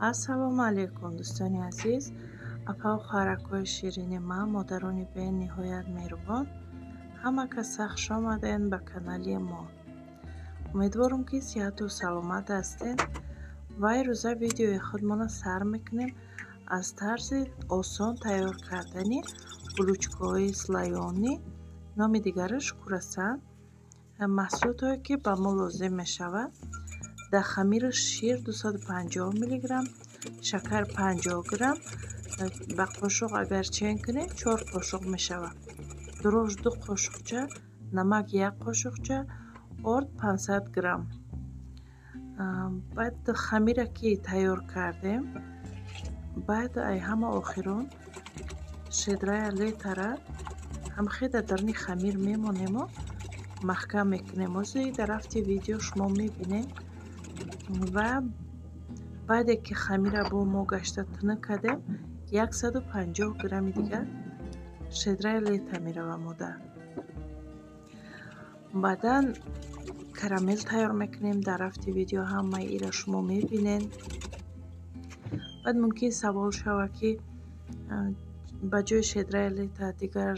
Ассалому алайкум, дӯстони азиз, апаву хоҳаракҳои ширини ман, модарони бениҳоят меҳрубон. Ҳама каса хуш омадед ба канали мо. Умедворам, ки сиҳату саломат ҳастед. Ва ирӯза видеои худмонро сар мекунем аз тарзи осон тайёр кардани булочкаҳои слоёный, номи дигараш круассан. Маҳсулотҳое, ки ба мо лозим мешавад: дар хамири шир 250 миллиграмм, шакар 50 грамм, ба қошуқ агар чен кунем, 4 қошуқ мешавад, дрожжи 2 қошуқча, намак 1 қошуқча, орд 500 грамм. Баъд хамира ки тайёр кардем, баъд ай ҳама охирон «Щедрая лето»-ра ҳамхел дар даруни хамир мемонему маҳкам мекунем. Ҳозир дар рафти видео шумо мебинед. Ва баъде ки хамира бо мо гашта тунук кардем, 150 грамми дигар «Щедрая лето» мерава мода. Баъдан карамел тайёр мекунем. Дар рафти видео ҳамаи инро шумо мебинед. Баъд мумкин савол шавад, ки ба ҷои «Щедрая лето» дигар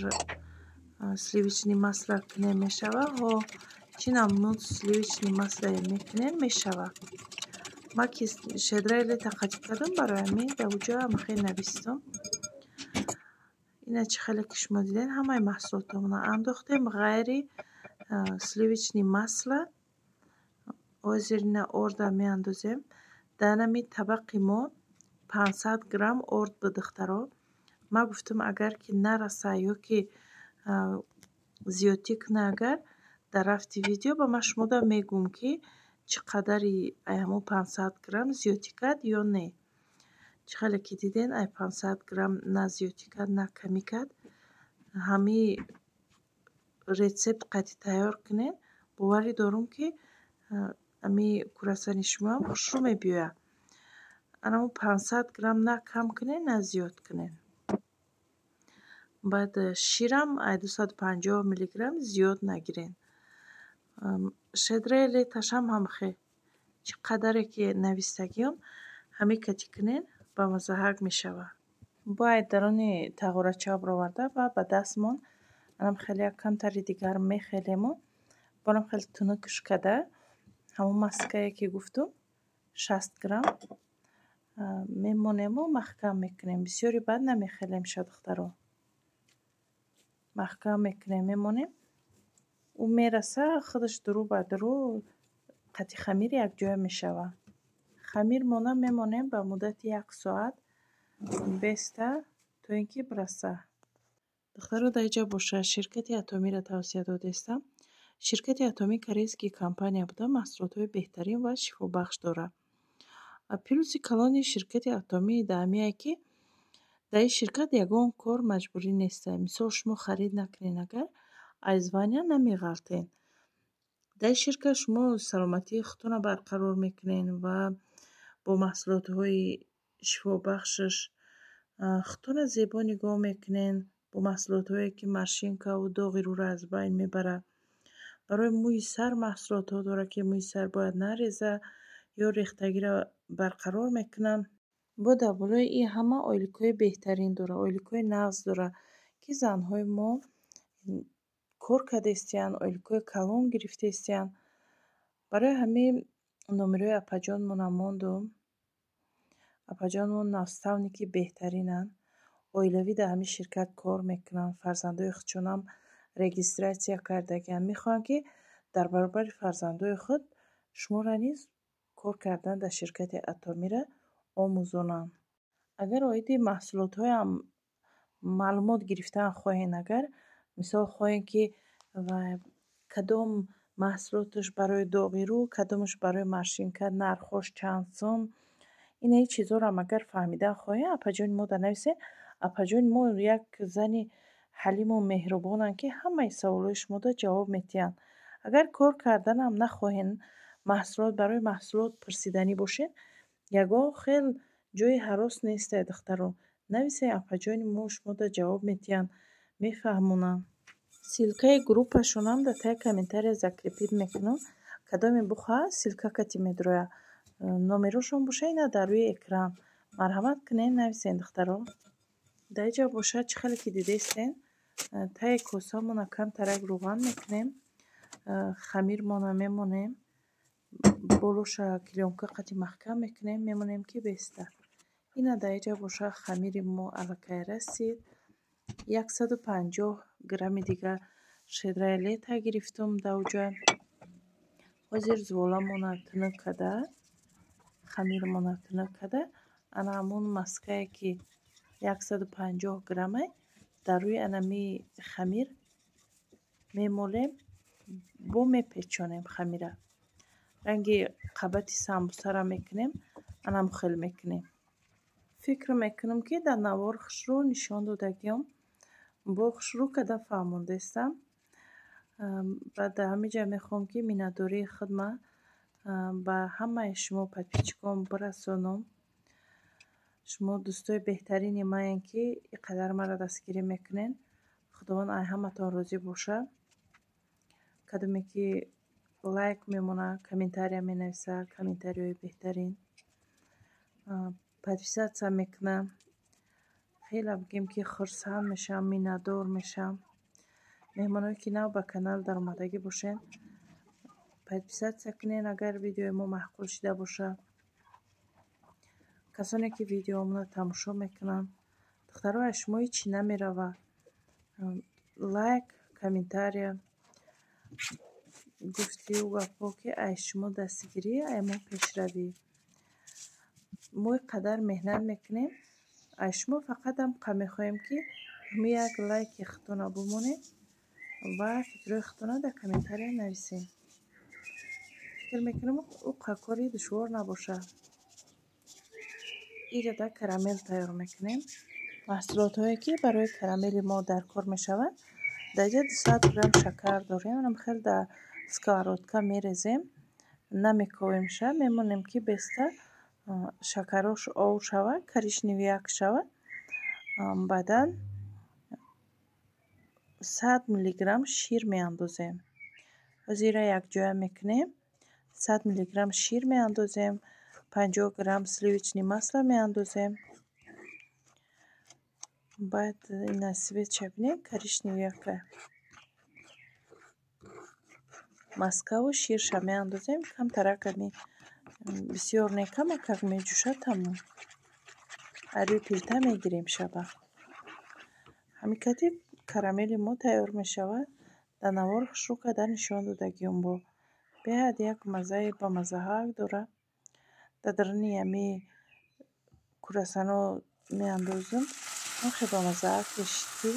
сливочный масло кунем, мешавад? Ҳо, чӣ намуд сливочный маслое мекунем, мешавад. Ман ки «Щедрая лето» қатӣ кардам, барои ҳамин дар уҷо ҳам хел навистам. Ина чӣ хеле ки шумо дидед, ҳамаи маҳсулотамонро андохтем, ғайри сливочный масло. Ҳозир ина орда меандозем. Дар ҳамин табақи мо 500 грамм орд буд, духтаро. Ман гуфтам, агар ки нараса ё ки зиёдтӣ кунад, агар дар рафти видео ба ман шумода мегӯм, ки чӣ қадари ай ҳамон 500 грамм зиёдтӣ кард ё не. Чӣ хеле ки диден, ай 500 грамм на зиёдтӣ кард, на камӣ кард. Ҳамин рецепт қатъи тайёр кунед, боварӣ дорум, ки ҳамин круассани шумоам хушрӯ мебиёяд. Анамо 500 грамм на кам кунед, на зиёд кунед. Баъд ширам ай 250 миллиграмм зиёд нагиред. «Щедрая лето»-шам ҳамхел, чӣ қадаре ки навистагиём, ҳамин кати кунед, бамаззаҳак мешавад. Бояд даруни тағорача бароварда ва ба дастмон анам хеле як камтари дигар мехелему борам хеле тунукш карда, ҳамон маскае ки гуфтум, 60 грамм мемонему маҳкам мекунем. Бисёри баъд намехелем ша, духтаро. Маҳкам мекунем, мемонем, ӯ мераса, худаш дурӯ ба дурӯ қати хамир якҷоя мешавад. Хамир монда мемонем ба муддати як соат беста, то ин ки бираса. Духтаро, дар инҷа бошад, ширкати Атомиро тавсия додаистам. Ширкати Атомӣ корейский компания буда, маҳсулотҳои беҳтарин ва шифобахш дорад. Плюси калони ширкати Атомӣ дар ҳамиае, ки дар ин ширкат ягон кор маҷбурӣ нестае. Мисол, шумо харид накунед, агар аз звания намеғалтед. Дар ин ширкат шумо саломатии худтонро барқарор мекунед ва бо маҳсулотҳои шифобахшаш худтонро зебо нигоҳ мекунед, бо маҳсулотҳое, ки морщинкаву доғи рӯро аз байн мебарад. Барои мӯи сар маҳсулотҳо дорад, ки мӯи сар бояд нареза ё рехтагиро барқарор мекунанд. Бо дар болои ин ҳама ойликҳои беҳтарин дорад, ойликҳои нағз дорад, ки занҳои мо кор кардаистиянд, ойликҳои калон гирифтаистиянд. Барои ҳамин номерои апаҷонмонам мондум. Апаҷонмон наставники беҳтаринанд, оилавӣ дар ҳамин ширкат кор мекунанд, фарзандои худшонам регистрация кардагианд. Мехоҳанд, ки дар баробари фарзандои худ шуморо низ кор кардан дар ширкати Атомиро омӯзонанд. Агар оиди маҳсулотҳоям маълумот гирифтан хоҳед, агар мисол хоҳем, ки кадом маҳсулоташ барои доғи рӯ, кадомаш барои морщинка, нархҳош чанд сум, ина ин чизҳоро агар фаҳмидан хоҳед, апаҷони мо нависед. Апаҷони мо як зани ҳалиму меҳрубонанд, ки ҳамаи саволҳои шуморо ҷавоб медиҳанд. Агар кор карданам нахоҳед, маҳсулот барои маҳсулот пурсиданӣ бошед, ягон хел ҷои ҳарос нестед, духтаро. Нависед, апаҷони мо шуморо ҷавоб медиҳанд, мефаҳмонанд. Ссылкаи группашонам дар таи комментария закрепить мекунам. Кадоме бихоҳад, ссылка кати медрояд. Номерошон боша, ина дар рӯи экран. Марҳамат кунед, нависен, духтаро. Дар инҷа бошад, чӣ хеле ки дидестен, таи косамона камтарак рӯған мекунем, хамирмона мемонем, болоша клеёнка қати маҳкам мекунем, мемонем, ки беста. Ина дар инҷа боша, хамири мо аллакай расид. 150 грамми дигар «Щедрое лето» гирифтум дар уҷа. Ҳозир зволамона тунук карда, хамирмона тунук карда, ана ҳамун маскае, ки 150 граммай, дар рӯи анами хамир мемолем, бо мепечонем хамира. Ранги қабати самбусара мекунем, анам хел мекунем. Фикр мекунам, ки дар навор хушрӯ нишон додагиём, бо хушрӯ карда фаҳмондаистам. Баъд дар ҳамин ҷа мехоҳам, ки миннатдории худма ба ҳамаи шумо, подписчикон, бирасонам. Шумо дӯстои беҳтарини маен, ки ин қадар маро дастгирӣ мекунед. Худованд ай ҳаматон розӣ бошад. Кадоме ки лайк мемонад, комментария менависад, комментариҳои беҳтарин, подписаться мекунад, хеле бигем, ки хурсанд мешавам, миннатдор мешавам. Меҳмоное, ки нав ба канал даромадагӣ бошед, подписаться кунед, агар видеои мо маъқул шида бошад. Касоне ки видеоамонро тамошо мекунанд, духтаро, аз шумо ҳеҷ чӣ намеравад: лайк, комментария. Гуфтию гапҳо, ки аз шумо дастгирӣ, ай мо пешравӣ. Мо ин қадар меҳнат мекунем, аз шумо фақат ҳам мехоҳем, ки як лайки худтонро бимонед ва фикрҳои худтонро дар комментария нависед. Фикр мекунам, ӯ кори душвор набошад. Ирода карамел тайёр мекунем. Маҳсулотҳое, ки барои карамели мо дар кор мешавад: дар инҷа 200 грамм шакар дорем, анам хел дар сковородка мерезем, намековемша, мемонем, ки беста шакарош ов шавад, коричневияк шавад. Баъдан 100 миллиграмм шир меандозем. Ҳозир якҷоя мекунем. 100 миллиграмм шир меандозем, 50 грамм сливочный масло меандозем. Баъд ина цветша бинед, коричневияка. Маскаву ширша меандозем, камтарак, ами бисёр не, камакак меҷӯшад, тамом. Аз рӯи плита мегирем шаба. Ҳамин кати карамели мо тайёр мешавад. Дар навор хушрӯ карда нишон додагиём, бо беҳад як маззаи бамаззаҳак дорад. Дар даруни ҳами курасано меандозам, хеле бамаззаак мешид, ки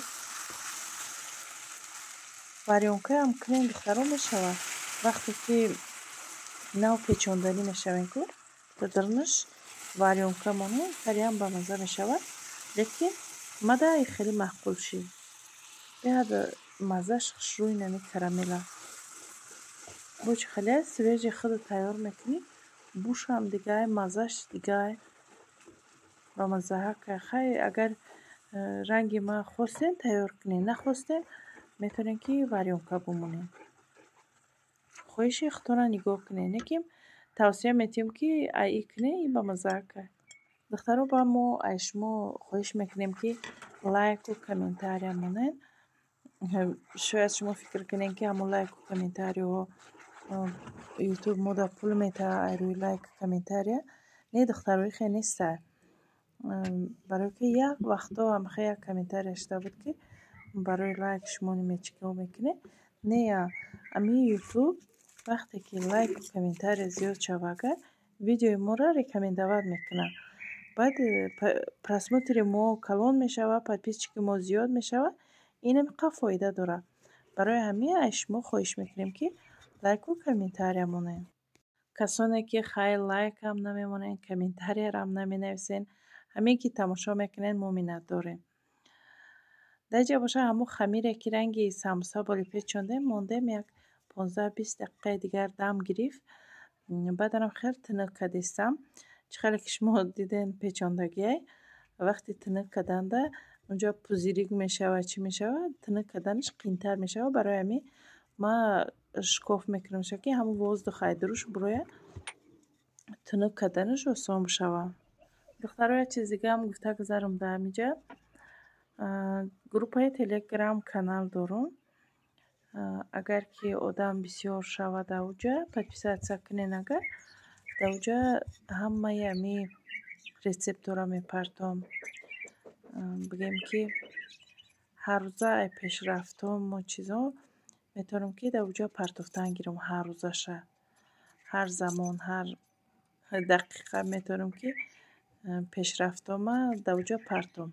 варёнкаам кунем, духтаро, мешавад. Вақте ки нав печонданӣ мешавем ку, дар дарунаш варёнка монем, хариам бамазза мешавад, лекин мада хеле маъқул шид. Беҳад маззаш хушрӯи нами карамела. Бо чӣ хеле свежий худат тайёр мекунӣ, бӯшам дигай, маззаш дигай, бамаззаҳак. Хай, агар ранги ма хостем, тайёр кунед, нахостем, метавонем, ки варёнка бимонем. Хоҳиши худтонро нигоҳ кунед, лекин тавсия медиҳем, ки ай ӣ кунед, ин бамаззаак. Духтаро, ба мо аз шумо хоҳиш мекунем, ки лайку комментария монед. Шояд шумо фикр кунед, ки ҳамон лайку комментариҳо Ютуб мода пул метаҳад ай рӯи лайку комментария. Не, духтаро, хел неста. Барое ки як вақтҳо ҳамхел як комментария шуда буд, ки барои лайк шумо чикор мекунед. Не, ами Ютуб вақте ки лайку комментария зиёд шава, агар видеои моро рекомендовать мекунад, баъд просмотри мо калон мешавад, подписчики мо зиёд мешавад. Ин ҳамиқа фоида дорад. Барои ҳамин аз шумо хоҳиш мекунем, ки лайку комментария монед. Касоне ки хай лайкам намемонед, комментариярам наменависед, ҳамин ки тамошо мекунед, мо миннатдорем. Дар инҷа боша, ҳамун хамире, ки ранги самбуса боли печондем, мондем, як 15-20 дақиқаи дигар дам гирифт. Баъданам хел тунук кардистам. Чӣ хеле ки шумо дидем, печондагиай, вақти тунук карданда унҷо пузырик мешавад, чӣ мешавад, тунук карданаш қиинтар мешавад. Барои ҳамин ма шкоф мекунам, ки ҳамун воздух ай дуруш бурояд. Тунук карданаш осон бишавад. Духтаро, як чиз дигаам гуфта гузарам дар ҳаминҷа. Группаи Телеграм канал дорум. Агар ки одам бисёр шавад, дар уҷа подписаться кунен, агар дар уҷа ҳамаи ҳами рецептҳоро мепартом. Бигем ки ҳаррӯза ай пешрафтому чизо метавонам ки дар уҷа партофтан гирам ҳаррӯзаша. Ҳар замон, ҳар дақиқа метавонам ки пешрафтома дар уҷа партом.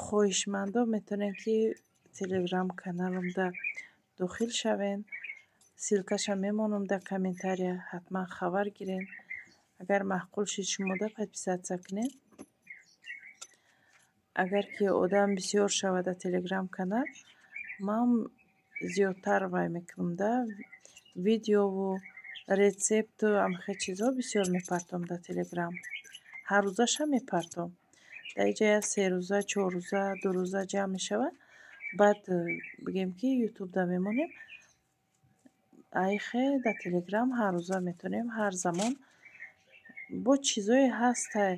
Хоҳишмандо метавонед ки Телеграм каналамда дохил шавен. Ссылкаша мемонам дар комментария, ҳатман хабар гирен. Агар маъқул шид шумода, подписаться кунед. Агар ки одам бисёр шавад дар Телеграм канал, ман зиёдтар вай мекунам да, видеову рецепту ҳамхел чизҳо бисёр мепартом дар Телеграм. Ҳаррӯзаша мепартом. Дар инҷа як 3 рӯза, 4 рӯза, 2 рӯза ҷамъ мешавад. Баъд бигем ки Ютубда мемонем. Айхе дар Телеграм ҳаррӯза метавонем, ҳар замон. Бо чизое ҳастай,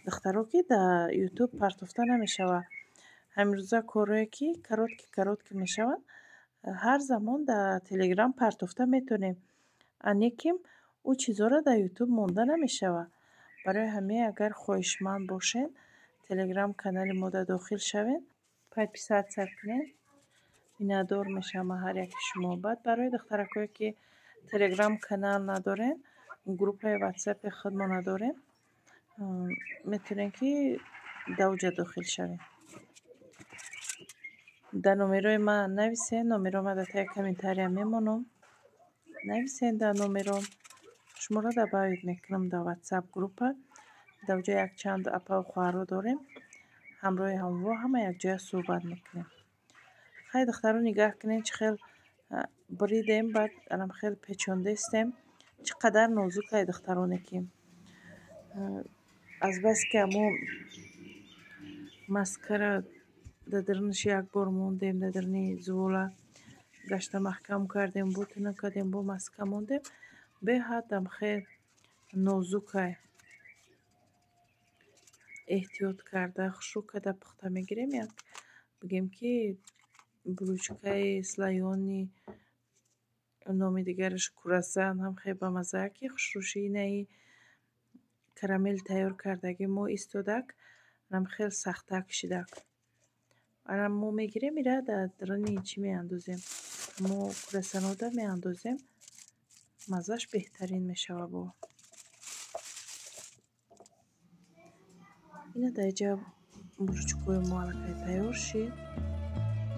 духтаро, ки дар Ютуб партофта намешавад. Ҳамирӯза корҳое ки короткий короткий мешаванд, ҳар замон дар Телеграм партофта метавонем. Лекин ӯ чизҳоро дар Ютуб монда намешавад. Барои ҳамин агар хоҳишманд бошед, Телеграм канали мода дохил шавед, подписаться кунед. Миннатдор мешавам аз ҳар яки шумо. Баъд барои духтаракое ки Телеграм канал надоред, группаи Ватсапи худмона дорем, метавонед ки дар уҷа дохил шавед. Дар номерои ман нависед, номерои ман дар таги комментария мемонам. Нависед дар номером, шуморо добавить мекунам дар Ватсап группа. Дар уҷа якчанд апаву хоҳарҳо дорем, ҳамроҳи ҳамво ҳама якҷоя суҳбат мекунем. Хай, духтаро, нигаҳ кунед, чӣ хел буридем, баъд анам хел печондестем. Чӣ қадар нозукай, духтароне, ки азбаски ҳамо маскара дар дарунаш як бор мондем, дар даруни зувола гашта маҳкам кардем, бо тунук кардем, бо маска мондем, беҳад хел нозукай. Эҳтиёт карда, хушрӯ карда пухта мегирем. Як бигем ки булочкаи слоёный, номи дигараш круассан, ҳам хеле бамаззаа, ки хушрӯши инаи карамел тайёр кардагӣ мо истодак, анам хел сахтак шидак. Ана мо мегирем, ира дар даруни чӣ меандозем? Мо круассанода меандозем, маззаш беҳтарин мешавад. Бо ина дар инҷа булочкаҳои мо аллакай тайёр шид.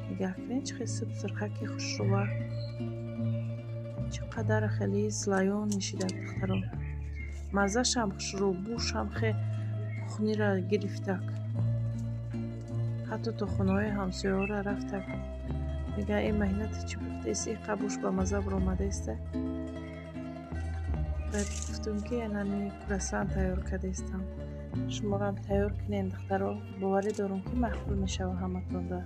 Нигаҳ кунед, чӣ хел субсурхаки хушрӯва, чӣ қадар хеле слоёный шидак, духтаро. Маззашам хушрӯ, бӯшам хел кухнира гирифтак. Ҳатто то хонаҳои ҳамсояҳоро рафтак. Мегӯянд: «Э, Маҳина, ту чӣ пухтаисти, ин қабуш ба мазза баромадаиста?» Баъд гуфтум ки анами круассан тайёр кардаистам. Шуморам тайёр кунед, духтаро, боварӣ дорам, ки маъқул мешавад ҳаматонда.